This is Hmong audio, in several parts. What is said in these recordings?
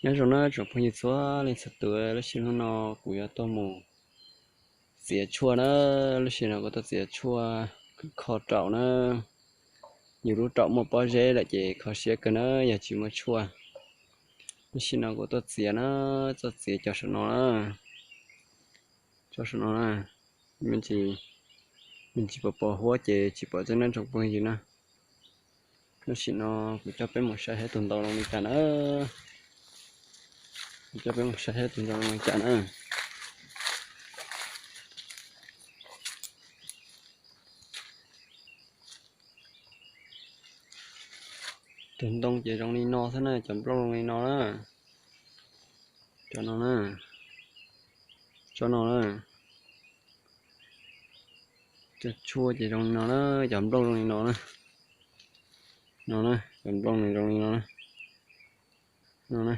Nyob zoo na tsoom phooj ywg txhua leej txhua tus, lub sij hawm no kuv yuav tuaj mus txiav tshuaj na. Lub sij hawm no kuv tuaj txiav tshuaj kho raum na. Yus lub raum muaj pob zeb lawm ces kho siab kawg na yog tsis muaj tshuaj. Lub sij hawm no kuv tuaj txiav na, tuaj txiav cov saum no na. Cov saum no na, me ntsis pos pos huab ces tsis pom tseeb na tsoom phooj ywg na. Lub sij hawm no kuv coj peb mus saib saib tus ntoo zoo li cas na. Kuv coj peb mus saib saib tus ntoo zoo li cas na. Tus ntoo ces zoo li no xwb na, cov nplooj zoo li no na. Cov no na, cov no na, cov tshuaj ces zoo li no na, cov nplooj zoo li no na. No na, cov nplooj nws zoo li no na. No na.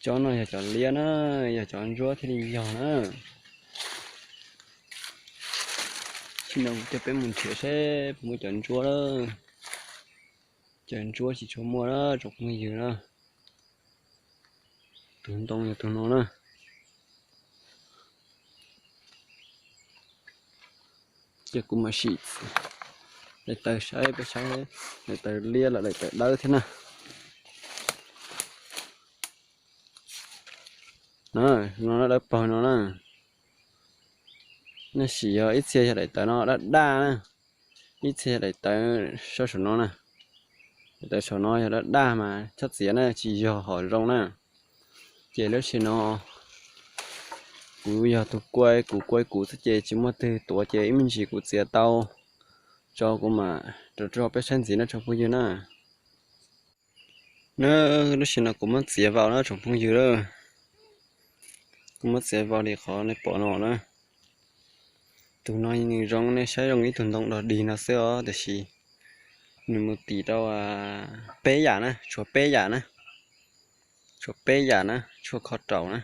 Cov no yog cov liab na, yog cov ntsuab thiaj li yog na. Sij no kuv coj peb mus nrhiav seb puas muaj cov ntsuab lawm. Cov ntsuab tsis tshua muaj na tsoom phooj ywg na. Tus ntoo yog tus no na. Ces kuv mam sim daim tawv saib peb saib daim tawv liab los daim tawv dawb thiab na. No dawb paug no na. Nej sim yog ib txhia yog daim tawv no daj daj na, ib txhia yog daim tawv sab saum no na. Daim tawv saum no yog daj daj mas txhob txiav na tsis yog hom zoo na. Ces lub sij hawm no kuv yog tus kuai kuv kuai kuv xwb ces tsis muaj twg tuav ces ib me ntsis kuv txiav tau tso kuv mam rau rau peb saib ntxiv na tsoom phooj ywg na. Na, lub sij hawm no kuv muab txiav vau na tsoom phooj ywg na. Kuv muab txiav vau li qhov nej pom no na. Tus no nws zoo nej saib zoo ib tug ntoo dog dig no xwb os tiam sis nws mus tim rau peb yam na, tshuav peb yam na. Tshuav peb yam na, tshuaj kho raum na.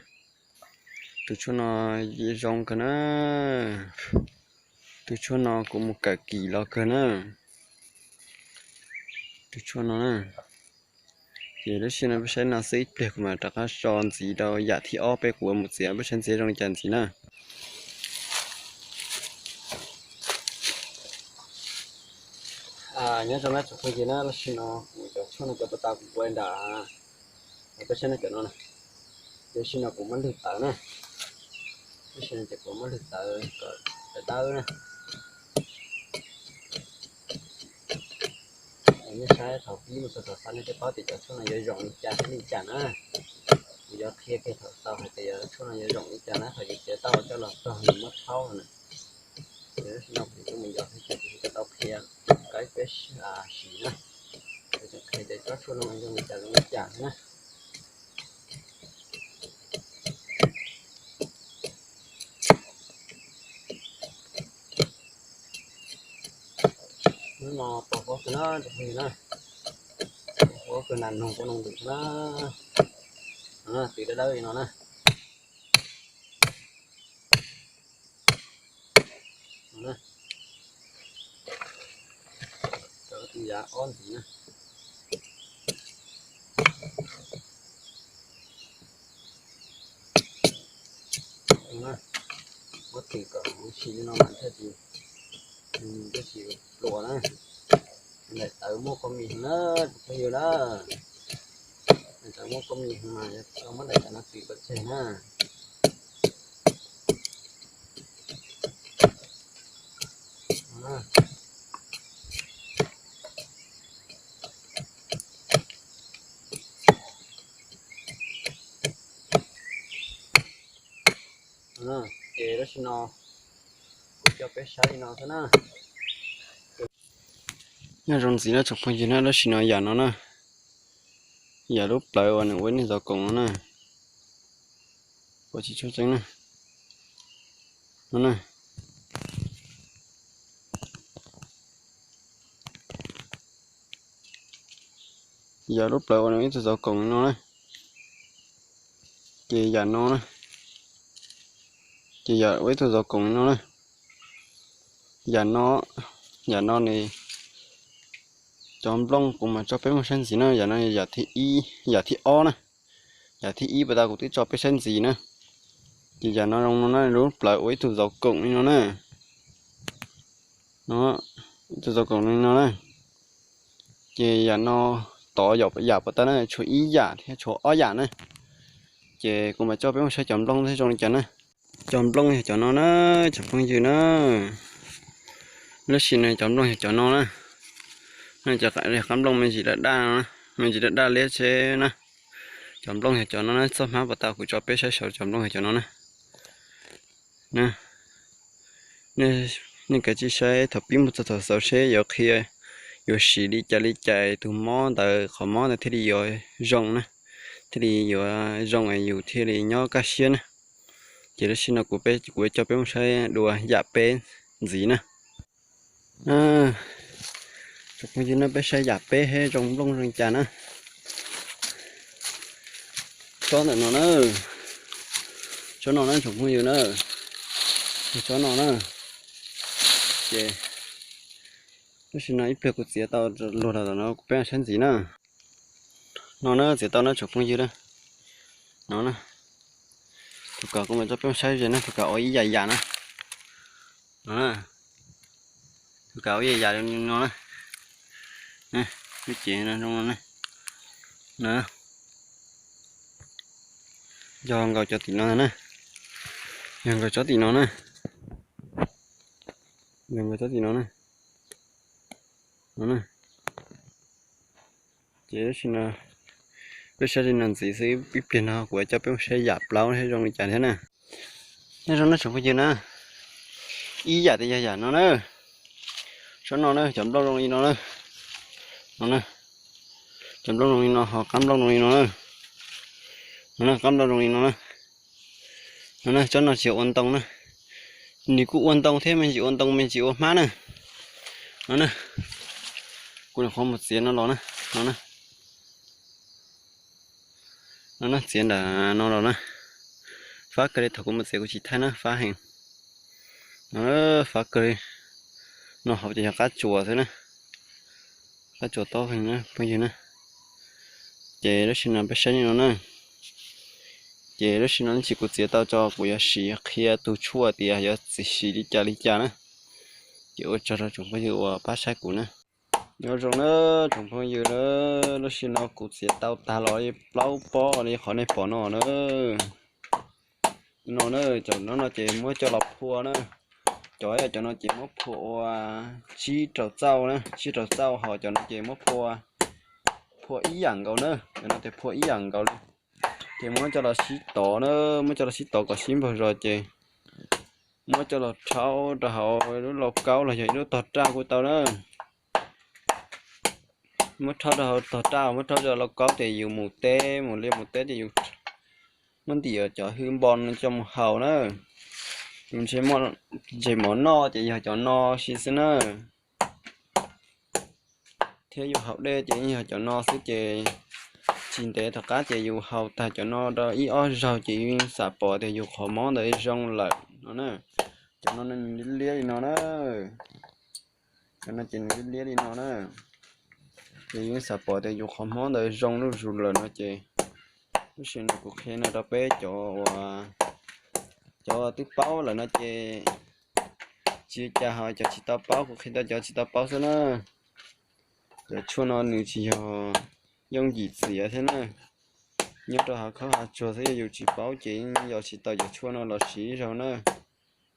Tus tshuaj no zoo kawg na. Tus tshuaj no kuv mus kawm kim los kawg na. Tus tshuaj no na. Ces lub sij hawm no peb saib no xwb ib pliag kuv mam rov qab so ntxiv rau yam thib ob peb kuv mus txiav peb saib ntxiv zoo li cas ntxiv na. Nyob zoo na tsoom phooj ywg na, lub sij hawm no kuv cov tshuaj no cov pas tas kuv ua nram, peb saib no cov no na. Lub sij hawm no kuv muab lwg tawv na. Lub sij hawm no ces kuv muab lwg tawv kom dawb na. Nej saib thaum pib mus txog thaum xaus nej thiaj paub tias cov tshuaj no yuav zoo li cas thiab li cas na. Kuv yuav qhia kiag thaum xaus hais tias yog tshuaj no yuav zoo li cas na, thaum yus txiav tau coj los txog yus muab rhaub no na. Ces lub sij hawm no kuv coj mus yos thiab ces kuv tsis tau qhia kom peb siv na. Kuv tseem qhia tias tsob tshuaj no zoo li cas zoo li cas thiab na. Hnub no pos huab kawg na tsoom phooj ywg na, pos huab kawg nas noog kuj noog ntws na. Twm dawb dawb li no na. Cov twm yav ob ntxiv na. Muab twm kom huv si li no mas thiaj tsis, thiaj tsis pluas na. Daim tawv muaj kua mis heev na, tsoom phooj ywg na. Daim tawv muaj kua mis heev mas yuav tau muab daim tawv no twm pov tseg na. Ces lub sij no kuv coj peb saib li no xwb na. Nyob zoo ntxiv na tsoom phooj ywg na, lub sij no yam no na, yam lub plawv uas nws ua ib tug zov koom no na. Pom tsis tshua tseeb na. No na. Yam lub plawv uas nws ib tug zov koom no na. Ces yam no na. Ces yam ua ib tug zov koom no na. Yam no, yam no nws Cov nplooj kuv mam tso peb mus saib ntxiv na, yam no yam thib ib, yam thib ob na. Yam thib ib puag ta kuv twb tso peb saib ntxiv na. Ces yam no zoo no na, lub plawv ua ib tug zov koom li no na. No, ib tug zov koom li no na. Ces yam no tod yam puag ta na tshuav ib yam thiab tshuav ob yam na. Ces kuv mam coj peb mus saib cov nplooj thiab zoo li cas na. Cov nplooj yog cov no na, tsoom phooj ywg na. Lub sij no cov nplooj yog cov no na. Cov qab nplooj me ntsis daj daj no, me ntsis daj daj liab tsheb na. Cov nplooj yog cov no na, txoj hmab puag ta kuv tso peb saib saud cov nplooj yog cov no na. Nej kav tsij saib thaum pib mus txog thaum xaus seb yuav qhia, yuav siv li cas li cas tus mob ntawd, qhov mob ntawd thiaj li yuav zoo na, thiaj li yuav zoo es yus thiaj li nyob kaj siab na. Ces lub sij no kuv, kuv coj peb mus saib dua yam peb ntxiv na. Tsoom phooj ywg na, peb saib yam peb seb zoo nplooj zoo li cas na. Tsob ntawm no na, tsob no na tsoom phooj ywg na, tsob no na. Ces lub sij no ib pliag kuv txiav tau luag lawm no kuv peb saib ntxiv na. No na txiav tau na tsoom phooj ywg na. No na, tus kawm kuv mam coj peb saib ze na, tus kawm ua ib yam yam na. No na, tus kawm ua ib yam yam li no na. Lub cev no zoo no na. Yog nkaus cov tim no na, yog nkaus cov tim no na, yog nkaus cov tim no na. No na, ces peb saib li no ntxiv xwb, ib pliag no kuv coj peb mus saib yam plaub seb zoo li cas thiab na. Nej zoo na tsoom phooj ywg na, ib yam tias yog yam no na. Tsob no na cov nplooj zoo li no na. No na, cov nplooj zoo li no ho qab nplooj zoo li no na. No na, qab nplooj zoo li no na. No na, tsob no tsis ua ntoo na. Nws kuj ua ntoo thiab me ntsis ua ntoo me ntsis ua hmab na. No na, kuv nyuam qhuav mus txiav no los na. No na, no na, txiav nram no los na. Fab kawg li, thaum kuv mus txiav kuv tsis thaij na, fab heev. No, fab kawg li. No hauv ces yog qab tsuas xwb na. Qab tsuas tob heev na phooj ywg na. Ces lub sij no peb saib li no na. Ces lub sij no ib ntsis kuv txiav tau tso kuv yuav siv qhia tus tshuaj tias yuav siv li cas li cas na. Ces ua tsaug rau tsoom phooj ywg uas pab saib kuv na. Nyob zoo na tsoom phooj ywg na, lub sij no kuv txiav tau tag los li plaub pob li qhov nej pom no na. No na, cov no no ces muab coj los phua na. Cov, cov no ces muab phua ua tsib rau txauj na, tsib rau txauj, ho cov no ces muab phua, phua ib yam nkaus na, cov no ces phua ib yam nkaus li. Ces muab coj los sib tov na, muab coj los sib tov kom sib npaug zog ces muab coj los rhaub rau hauv lub lauj kaub los yog ib lub tog raj kuj tau na. Muab rhaub rau hauv tog raj, muab rhaub rau lauj kaub ces yus mus teb, mus liaj mus teb ces yus muab ntim cov hwj npo no coj mus haus na. Yus ntshe, ntshe mov noj ces yog cov no si xwb na. Thiab yus haus dej ces yog cov no xwb ces tsis ntev tom qab ces yus haus tag cov no rau ib ob zaug ces yus yeej xam pom tias yus qhov mob ntawd zoo lawm no na. Cov no nws liab liab li no na. Cov no ces nws liab liab li no na. Ces yus yeej xam pom tias yus qhov mob ntawd zoo zuj zus lawm no ces lub sij no kuv qhia no rau peb cov uas, cov uas twb paub lawm no ces tsis ua cas, ho cov tsis tau paub kuv qhia rau cov tsis tau paub xwb na. Cov tshuaj no nws tsis yog yooj yim txiav thiab na. Nyob rau hav khaub hav tsuag xwb, yog yus tsis paub ces yeej yos tsis tau cov tshuaj no los siv zaug na.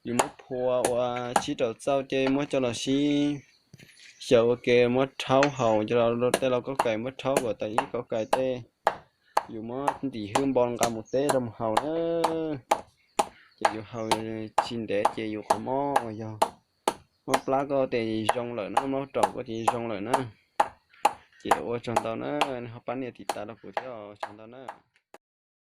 Yus muab phua ua tsib rau txauj ces muab coj los sib xyaw ua ke, muab rhaub haus coj los tej lauj kaub kais, muab rhaub kom tau ib kaub kais tej. Yus muab ntim hwj npo nqa mus teb rau mus haus na. Ces yus haus tsis ntev ces yus qhov mob uas yog mob plab koj ces zoo lawm na, mob raum koj ces zoo lawm na. Ces ua tsaug ntau na, nej ho pab nias tiv tas rau kuv thiab, tsaug ntau na.